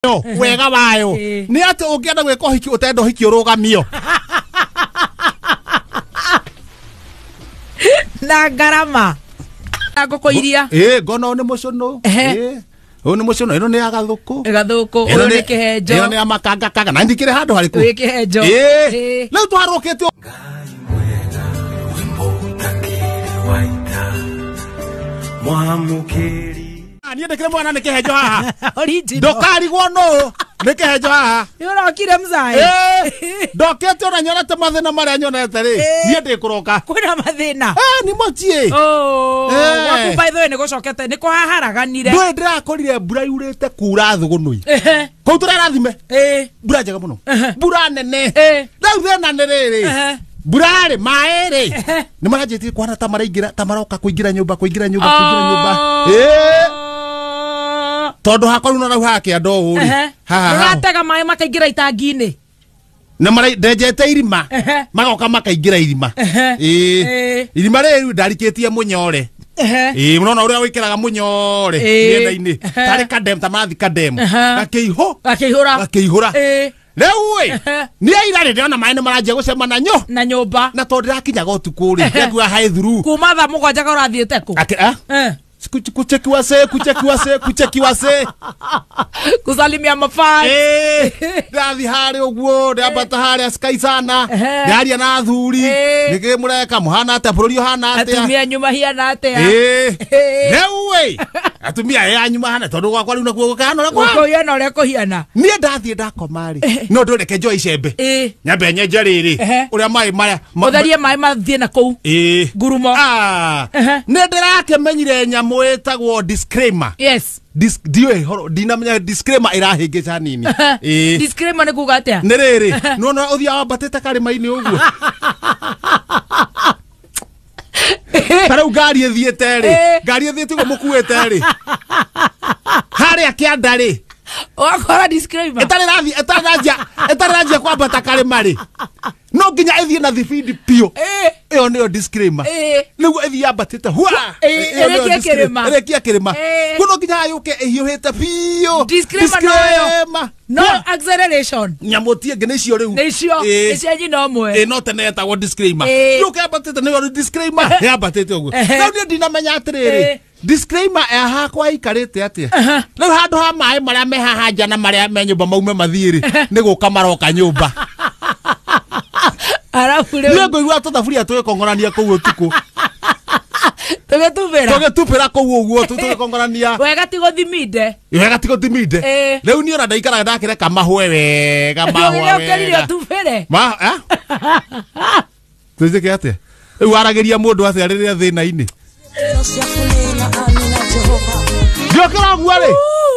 Yo wega wayo nĩ atĩ ũngĩenda gwĩka ũhiki ũtenda ũhiki ũrũgamio na ngarama na ngũkũ iria. Ĩ ngona ũyũ nĩ mũcũnũ. Ehe. Ĩ, ũyũ nĩ mũcũnũ, ĩno nĩ ya gathũkũ. Gathũkũ Ĩno ũyũ nĩ kĩhenjo. Ĩno nĩ ya makangakanga na ndikĩrĩ handũ harĩkũ. Wĩ kĩhenjo. Ĩ, Ĩ. rĩu twarũkĩte. Ngai mwega wĩmbo ũtakĩrĩ wa ita mwamũkĩri. Niĩ ndĩkĩrĩ mwana nĩ kĩhenjo haha. Original. Ndũkarigwo nũ nĩ kĩhenjo haha. Nĩ ũrokire mzae. Ĩ, ndokĩte ona nyonete mathĩna marĩa nyonete rĩ, Ĩ. niĩ ndĩkũroka. Kwĩna mathĩna. Ĩ, nĩ mũciĩ. Oh, Eh. gwaku by the way nĩ gũcokete nĩ kũhaharaganire. Ndũĩ ndĩrakorire mbura yurĩte kura thũgũnũi Ehe. kũu tũrerathime. Ĩ. Mbura njega mũno, Ehe. mbura nene. Ĩ. Rĩu thĩna nĩ rĩrĩ, Ehe. mbura rĩ, maĩ rĩ, Ehe. nĩ maranjĩtie kwana ta maraingĩra, ta maroka kũingĩra nyũmba, kũingĩra nyũmba, kũingĩra nyũmba. Ĩ, tondũ hakwa rĩu no rau hakĩanda ũũ rĩ, Ehe. haha haha. Ũratega maĩ makaingĩra itangi-inĩ. Na ndenjete irima. Ehe. Magoka makaingĩra irima. Ehe. Ĩ. Ĩ. Irima rĩrĩ ndarikĩtie mũnyore. Ehe. Ĩ, mũrona ũrĩa wĩkĩraga mũnyore Ĩ. rĩenda-inĩ Ehe. tarĩ kadem, ta marathi kadem Ehe. gakĩihũ Gakĩihũra. gakĩihũra. Ĩ. Rĩu ĩ, Ehe. nĩ aira rĩ, ndĩrona maĩ nĩ maranjia gũcema na nyũ Na nyũmba. na tondũ ndĩrakinyaga ũtukũ rĩ, Ehe. ndĩrakuaga haĩ thuru. Kuma thaa 7 ũrathiĩte kũ? Akĩ- ah? Eh. Kucheki wase, kucheki wase, kucheki wase. Kusalimia mafans. Ĩ, ndĩrathiĩ harĩa ũguo, ndĩrambata harĩa Sky sana. Ehe. Ndĩraria na athuri. Ĩ. Nĩkĩ mũreka, mũhana atĩa, bũrũri ũhana atĩa? Atumia anyu mahiana atĩa? Ĩ. Ĩ. Rĩu ĩ, atumia aya anyu mahana tondũ gwakwa rĩu nakuo gũkahana ũrĩa kũhana. Gũkũhiana ũrĩa kũhiana. Niĩ ndathiĩ ndakoma rĩ, no ndũreke njoe icembe. Ĩ. Nyambe nyenje rĩrĩ Ehe. ũrĩa maĩ maya Ũtherie maĩ mathiĩ na kũu. Ĩ. Ngurumo. Ah. Ehe. Nĩ ndĩrakĩmenyire nyamũ ĩtagwo disclaimer. Yes. Ndiũĩ horo, ndinamenya disclaimer ĩrahĩngĩca nini. Ĩ. Disclaimer nĩ kuga atĩa? Nĩ rĩrĩ, nĩwona ũthiaga wambatĩte karĩma-inĩ ũguo, ta rĩu ngari ĩthiĩte rĩ, Ĩ. ngari ĩthiĩte ũguo mũkuĩte rĩ, harĩa kĩanda rĩ, Ũgakora disclaimer. ĩtarĩ rathiĩ, ĩtarĩ ranjia, ĩtarĩ ranjia kwambata karĩma rĩ, no nginya ĩthiĩ na thibindi biũ. Ĩ. Ĩyo nĩyo disclaimer. Ĩ. Nĩguo ĩthiĩ yambatĩte hua. Ĩ, Ĩyo nĩyo ĩrĩkie disclaimer. kĩrĩma. Ĩrĩkie kĩrĩma. Ĩ. Kuo no nginya yũke ĩhiũhĩte biũ. Disclaimer noyo. Disclaimer. No acceleration. Nyamũ ti ĩngĩ nĩ icio rĩu. Nĩ icio. Ĩ. Nĩ cia nyina ũmwe. Ĩ, no tene yetagwo disclaimer. Ĩ. Yũke yambatĩte nĩyo disclaimer, yambatĩte ũguo. Ehe. Rĩu niĩ ndinamenya atĩrĩrĩ, Ĩ. disclaimer ya hakwa ĩikarĩte atĩa. Rĩu handũ ha maĩ marĩa me haha nja na marĩa me nyũmba maume mathiĩ rĩ, nĩ gũka maroka nyũmba. Arabu Niĩ rĩu ngũigua tũthaburia tũgĩkong'orania kũu ũtukũ, tũgĩtubĩra. tũgĩtubĩra kũu ũguo, tũgĩkong'orania. Wega ti gũthiminde. Wega ti gũthiminde. Ĩ. Rĩu niĩ ona ndaikaraga ndakĩreka mahwe wega, mahwe Ndũgĩrĩa ũkĩrire wega. ũtubĩre. Ma eh? Tũnjĩke atĩa rĩu, waragĩria mũndũ atĩa rĩrĩa thĩna-inĩ? Ndiokĩra ũguo rĩ.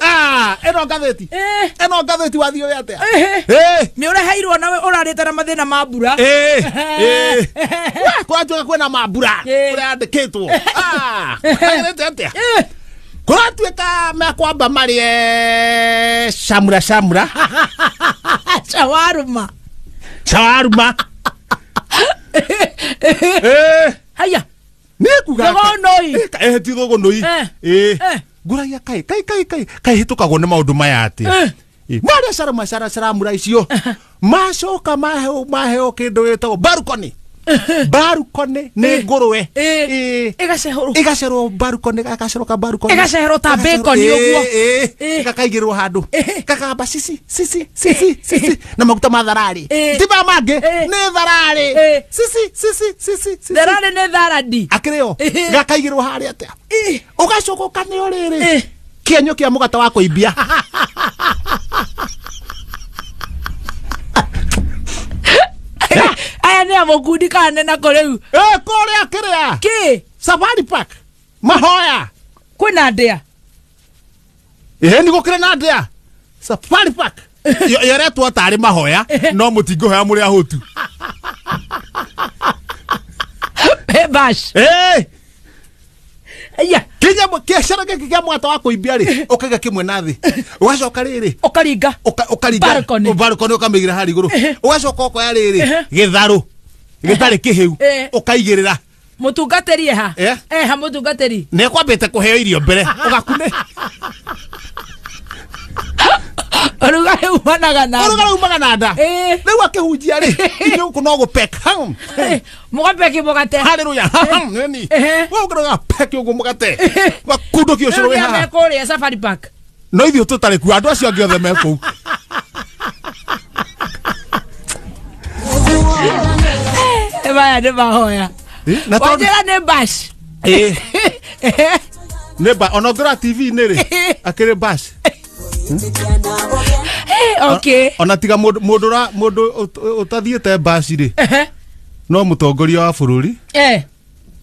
Ah, ĩno ngathĩti. Ĩ. Ĩno ngathĩti wathiĩ ũrĩa atĩa? Ĩ. Ĩ. Nĩ ũreheirwo na ũrarĩte na mathĩna ma mbura. Ĩ. Ĩ. Wa, kũratuĩka kwĩna mambura Ĩ. kũrĩa yandĩkĩtwo. Ah, kwagĩrĩte atĩa? Ĩ. Kũratuĩka mekwamba marĩe shamra shamra. Shawarma. Shawarma. Ĩ. Haya. Nĩ kuga Thũgũnũi. Ĩ, ti thũgũnũi. Eh. Ĩ. Eh. Ngũragia kai kai kai kai kai hĩtũkagwo nĩ maũndũ maya atĩa? Eh. Ĩ, marĩa carama cara caramura icio macoka maheo maheo kĩndũ gĩtagwo barukoni. Barukoni nĩ Eh. ngũrwe. Ĩ. Ĩ. Ĩgaceherwo. Ĩgacerwo barukoni, gagacerwo ka barukoni. Ĩgaceherwo ta bacon ũguo. Ĩ, Ĩ. gakaigĩrwo handũ. Ĩ. Gakamba cici cici cici cici na maguta ma thararĩ. Ĩ. Ti ma mangĩ, Ĩ. nĩ thararĩ. Ĩ. Cici cici cici cici. Thararĩ nĩ tharadi. Akĩrĩ o Ĩ. gakaigĩrwo harĩa atĩa? Ĩ. Ũgacoka ũkaneo rĩrĩ, Ĩ. kĩenyũ kĩa mũgate wa kũimbia. Aya nĩ a mũkundi kana nĩ nako rĩu? Ĩ, kũrĩa kĩrĩa Kĩ? Safari Park mahoya. Kwĩna ndĩa. Ĩ, nĩ gũkĩrĩ na ndĩa Safari Park yoretwo tarĩ mahoya, no mũtingũhoya mũrĩ ahũtu. Ĩ, bash. Ĩ. Aya. Kinya kĩacara gĩkĩ kĩa mũgate wa kũimbia rĩ, ũkaiga kĩmwe na thĩ, ũgacoka rĩrĩ Ũkaringa. ũkaringa Balcony. balcony, ũkamĩigĩra harĩa igũrũ, ũgacoka ũkoya rĩrĩ Ehe. gĩtharũ gĩtarĩ kĩhĩu, Ĩ. ũkaigĩrĩra. Mũtungatĩri eha? Eh? Eha mũtungatĩri? Nĩ kwambĩte kũheo irio mbere ũgakune. Rumanaga na Ũrugarĩ umaga na nda. Rĩu akĩhunjia rĩ, inyuĩ gũkũ no gũpeka. Mũgapeki mũgate. Hallelujah. Nini. We ũngĩroga peki ũguo mũgate. Wakundũkio ũcũrũ wĩ haha. Kũrĩa Safari Park. No ithuĩ tũtarĩ kuo, andũ acio angĩ othe me kũu. Maya nĩ mahoya. Na tondũ Wanjĩra nĩ bash. Nĩ ba ona ũngĩrora TV-inĩ rĩ, akĩrĩ bash. Okay. Ona tiga mũndũ mũndũ ũtathiĩte bash rĩ, no mũtongoria wa bũrũri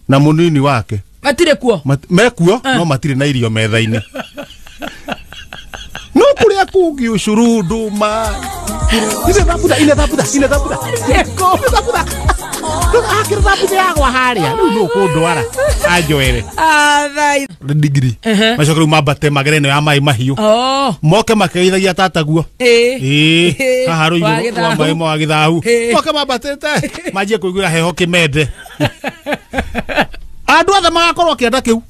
na mũnini wake matirĩ kuo. Mekuo no matirĩ na irio metha-inĩ. No kũrĩa kũngĩ ũcũrũ ndũma. Ine thambutha, ine thambutha, ine thambutha. Ine thambutha. Akĩrĩ thambutha yagwa harĩa. Rĩu nũ ũkũndwara anjoere. Ndigiri. Macoke rĩu mambate magere ĩno ya maĩ mahiũ. Moke makeithagia tataguo. Ĩĩ. Haha rũigũ rwa maĩ ma gĩthahu. Moke mambatĩte manjie kũiguĩra heho kĩmende. Andũ othe magakorwo kĩanda kĩu.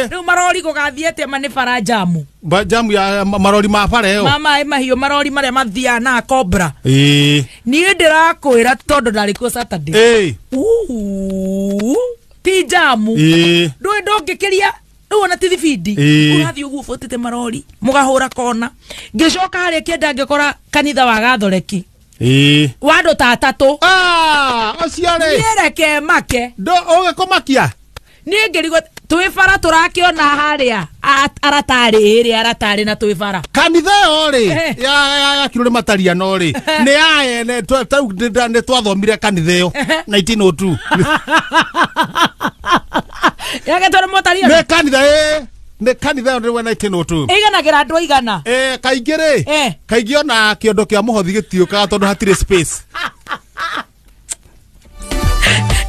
Rĩu marori gũgathiĩ atĩa ma nĩ bara jamu. Jamu ya marori ma bara ĩyo. Ma maĩ mahiũ marori marĩa mathiaga na Cobra. Niĩ ndĩrakwĩra tondũ ndarĩ kuo Saturday. Ti jamu. Ndũĩ ndũngĩkĩria rĩu ona ti thibindi. Ũrathiĩ ũguo ũbũtĩte marori mũgahũra kona. Ngĩcoka harĩa kĩanda ngĩkora kanitha wa Gathoreki. Wa andũ ta atatũ. Ũcio rĩ. Niĩ reke make. Ũgĩkũmakia. Niĩ ngĩrigwo twĩ bara tũrakĩona harĩa aratarĩ ĩrĩa aratarĩ na twĩ bara. Kanitha ĩyo rĩ ya Kirũrĩ Matariano rĩ nĩ ya ene nĩ twathomire kanitha ĩyo 1902. Yake tondũ Motariano. Nĩ kanitha nĩ kanitha ĩyo nĩ 1902. Ĩiganagĩra andũ aigana. Kaingĩ rĩ kaingĩ ona kĩondo kĩa mũhothi gĩtiũkaga tondũ hatirĩ space.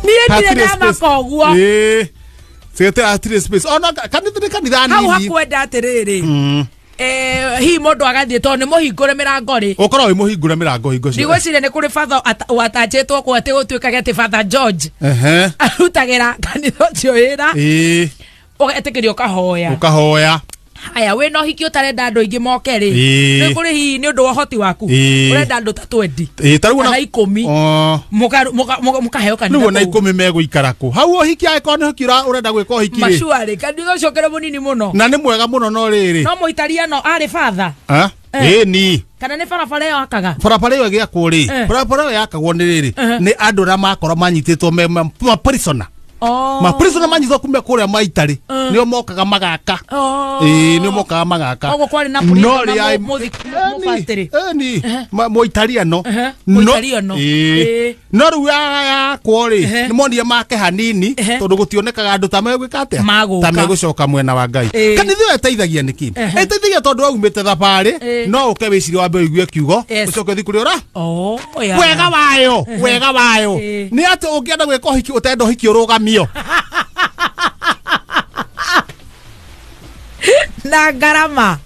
Niĩ ndirĩ ndamaka ũguo. Sigete hatirĩ space. Ona kanitha nĩ kanitha nini. Hau hakwenda atĩrĩrĩ. Hihi mũndũ agathiĩ tondũ nĩ mũhingũre mĩrango rĩ. Ũkorwo wĩ mũhingũre mĩrango hingo ciothe. Ndigwĩciria nĩ kũrĩ batha watanjĩtwo kũu atĩ gũtuĩkage atĩ Father George. Arutagĩra kanitha ũcio wĩra. Ũgetĩkĩrio ũkahoya. Ũkahoya. Haya wĩna ũhiki ũtarenda andũ aingĩ moke rĩ. Nĩ kũrĩ hihi nĩ ũndũ wa ũhoti waku. Ũrenda andũ ta 20. Kana 10. Mũkaheo kanitha. Rĩu ona 10 megũikara kũ? Hau ũhiki angĩkorwo nĩ ũhiki ũrenda gwĩka ũhiki rĩ. Macuarĩ kanitha ũcio ũkĩrĩ mũnini mũno. Na nĩ mwega mũno no rĩrĩ. No Mũitariano arĩ batha. Ĩni. Kana nĩ barabara ĩyo akaga? Barabara ĩyo ĩgĩakwo rĩ. Barabara ĩyo yakagwo nĩ rĩrĩ. Nĩ andũ arĩa makorwo manyitĩtwo me ma prisoner. Ma prisoner manyitwo kuma kũrĩa maitarĩ. Nĩo mokaga magaka. Nĩo mokaga magaka. Koguo kwarĩ na prisoner mũbatĩrĩ. Ĩni. Mũitariano. Mũitariano. No rĩu yakwo rĩ nĩ monire make hanini tondũ gũtionekaga andũ ta megwĩka atĩa? Ta megũcoka mwena wa Ngai. Kanitha ĩyo ĩteithagia nĩkĩ? Ĩteithagia tondũ waumĩte thabarĩ no ũke wĩcirie wambe ũigue kiugo ũcoke ũthiĩ kũrĩa ũra. Wega wayo, wega wayo. Nĩ atĩ ũngĩenda gwĩka ũhiki ũtenda ũhiki ũrũgamio. Na ngarama.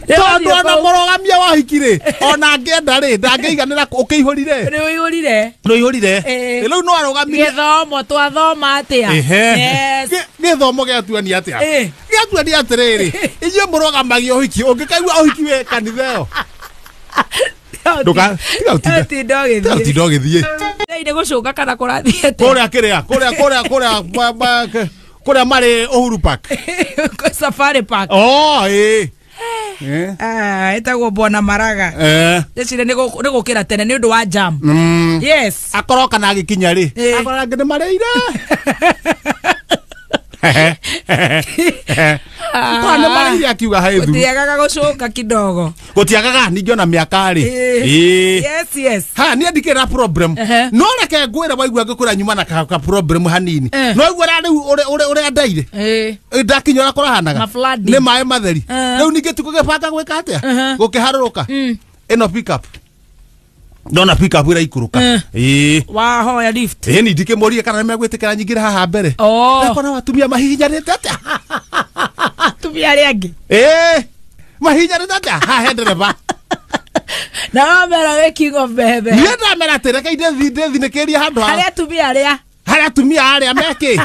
Tondũ ona mũrũgamia wa ũhiki rĩ ona angĩenda rĩ ndangĩiganĩra ũkĩihũrire. Nĩ ũihũrire. Nĩ ũihũrire. Rĩu no arũgamire. Gĩthomo twathoma atĩa? Gĩthomo gĩatuania atĩa? Gĩatuania atĩrĩrĩ inyuĩ mũrũgamagia ũhiki ũngĩkaigua ũhiki wĩ kanitha ĩyo. Ndũka tiga ũtinde ũgĩthiĩ. Nĩ gũcũnga kana kũrathiĩ atĩa? Kũrĩa kĩrĩa kũrĩa kũrĩa kũrĩa kũrĩa marĩ Uhuru Park. Safari Park. Ĩtagwo Bwana Maraga. Ndĩciria nĩ gũkĩra tene nĩ ũndũ wa jam. Yes. Akorwo kana agĩkinya rĩ. Akorwo angĩ nĩ marĩire. Kwa nĩ marĩire akiuga haĩ thuru. Gũtiagaga gũcũnga kidogo. Gũtiagaga ningĩ ona mĩaka rĩ. Yes, yes. Ha niĩ ndikĩrĩ na problem. No reke ngwĩre waigua ngĩkwĩra nyuma na ka problem hanini. No igua rĩu ũrĩa ndaire. Ndakinya ũrĩa kũrahanaga. Nĩ maĩ matheri. Rĩu ningĩ ti gũgĩbanga gwĩka atĩa? Gũkĩharũrũka. Ĩno pick up. Ndona pick up ĩraikũrũka. Wahoya lift. Ni ndikĩmũrie kana nĩmegwĩtĩkĩra nyingĩre haha mbere. Ndakora atumia mahihinyanĩte atĩa? Atumia arĩa angĩ. Mahihinyanĩte atĩa? Haha he ndereba. Na wamera wĩ king of mbembe. Niĩ ndamera atĩ reke ndĩthinĩkĩrie handũ harĩa atumia arĩa. Harĩa atumia arĩa mekĩ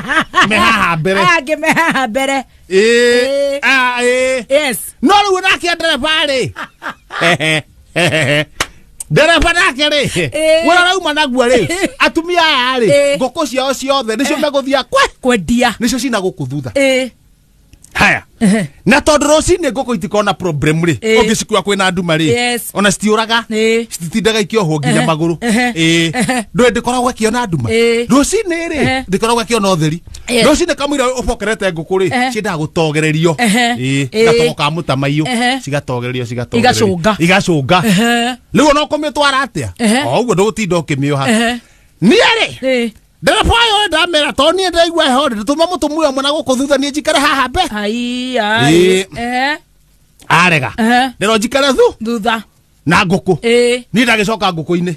me haha mbere. Aya angĩ me haha mbere. Ĩĩ. Ah, ĩĩ. Yes. No rĩu nake ndereba rĩ, ndereba nake rĩ, Ĩĩ. wĩra arauma naguo rĩ, atumia aya rĩ, Ĩĩ. ngũkũ ciao ciothe nĩcio megũthiĩ kwe Kwendia. nĩcio cina gũkũ thutha. Ĩĩ. Haya, na tondũ rũcinĩ ngũkũ itikona problem rĩ, Ĩĩ. ũngĩcikua kwĩna nduma rĩ, Yes. ona citiũraga, Ĩĩ. cititindaga ikĩohwo nginya magũrũ. Ehe. Ĩĩ, ndũĩ ndĩkoragwo ĩkĩona nduma Ĩĩ. rũcinĩ rĩ, ndĩkoragwo ĩkĩona ũtheri. Yes. Rũcinĩ kamũira ũbokerete ngũkũ rĩ, ciendaga gũtogererio. Ehe. Ĩĩ, Ĩĩ. gatogo ka mũtamaiyũ, cigatogererio, cigatogererio, Igacũnga. igacũnga. Rĩu ona ũkũmĩtwara atĩa, o ũguo ndũgũtinda ũkĩmĩoha. Ehe. Niĩ rĩ, ndereba ũyũ ndamera tondũ niĩ ndĩraigua heho rĩ, ndũtũma mũtumia ũmwe na gũkũ thutha, niĩ njikare haha mbe. Ai ai. Ĩĩ. Arega. Ndĩro njikare thu Thutha. na ngũkũ. Ĩĩ. Niĩ ndagĩcoka ngũkũ-inĩ.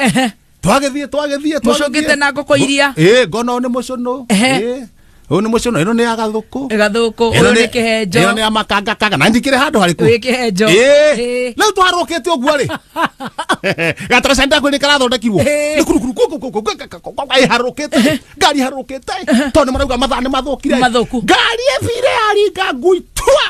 Twagĩthiĩ, twagĩthiĩ. Mũcũngĩte na ngũkũ iria. Ĩĩ, ngona ũyũ nĩ mũcũnũ. Ehe. Ĩĩ, ũyũ nĩ mũcũnũ, ĩno nĩ ya gathũkũ. Gathũkũ. Ĩno Ũyũ nĩ kĩhenjo. Ĩno nĩ ya makangakaga na ndikĩrĩ handũ harĩkũ. Wĩ kĩhenjo. Ĩĩ. Ĩĩ. Rĩu twarũkĩte ũguo rĩ, gataraca ndakwĩ nĩ karathondekirwo. Ĩĩ. Nĩ kurukuru ĩharũrũkĩte, ngari ĩharũrũkĩte, tondũ nĩ marauga mathaa nĩ mathũkire. Mathũku. Ngari ĩbire yaringa ngui tua.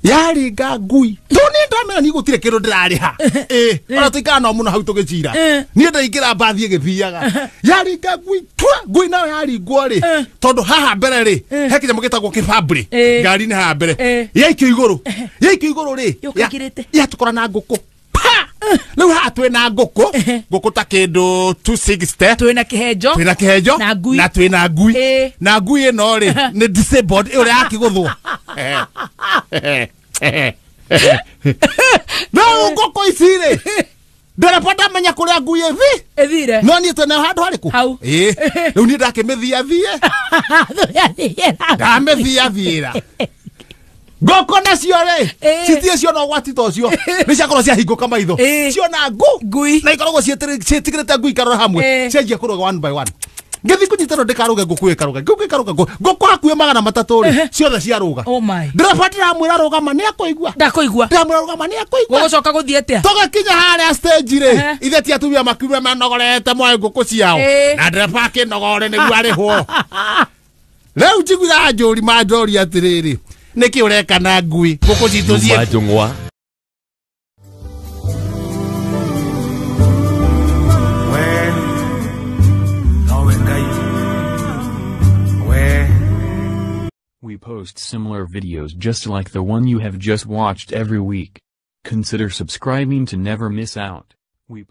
Yaringa ngui to niĩ ndamera niĩ gũtirĩ kĩndũ ndĩrarĩha. Ĩĩ, ona tũikara nao mũno hau tũgĩcira. Niĩ ndaingĩra mbathi ĩgĩthiaga, yaringa ngui tua. Ngui nayo yaringwo rĩ, tondũ haha mbere rĩ, he kĩnyamũ gĩtagwo kĩbambũrĩ ngari-inĩ haha mbere. Yaikio igũrũ, yaikio igũrũ rĩ, Yũkĩngĩrĩte. yatũkora na ngũkũ pa. Rĩu haha twĩna ngũkũ, ngũkũ ta kĩndũ 260. Twĩna kĩhenjo. Twĩna kĩhenjo. Na ngui. Na twĩna ngui. Ĩĩ. Na ngui ĩno rĩ, nĩ disabled, ĩrĩa yakĩgũthwo. No ngũkũ ici rĩ, ndereba ndamenya kũrĩa ngui ĩthi. Ĩthire. No niĩ twĩnayo handũ harĩkũ? Hau. Ĩĩ, rĩu niĩ ndakĩmĩthia thie, ndamĩthia thiĩra ngũkũ nacio rĩ, Ĩĩ. citirĩ ciona ũgwati ta ũcio, nĩ ciakorwo ciahingũka maitho, Ĩĩ. ciona ngu Ngui. Na ikoragwo ciĩtigĩrĩte ngui ikarora hamwe. Ĩĩ. Cianjia kũrũga one by one, ngĩthiĩ kũnyitĩrwo ndĩkarũge ngũkũ ĩkarũga, ngũkũ ĩkarũga, ngũkũ hakuhĩ 300 rĩ, ciothe ciarũga. Oh my. Ndereba ndĩramwĩra rũgama, nĩ akũigua. Ndakũigua. Ndĩramwĩra rũgama, nĩ akũigua. Gũgũcoka gũthiĩ atĩa? Tũgĩkinya harĩa stage rĩ, Ehe. ithe ti atumia makiuma manogorete moe ngũkũ ciao, Ĩĩ. na ndereba akĩnogore nĩguo arĩhwo. Rĩu njiguire anjũri manjũri atĩrĩrĩ, nĩkĩ ũreka na ngui ngũkũ citũ ciĩ Juma Jongwa. We nowe Ngai we. We post similar videos just like the one you have just watched every week. Consider subscribing to never miss out. We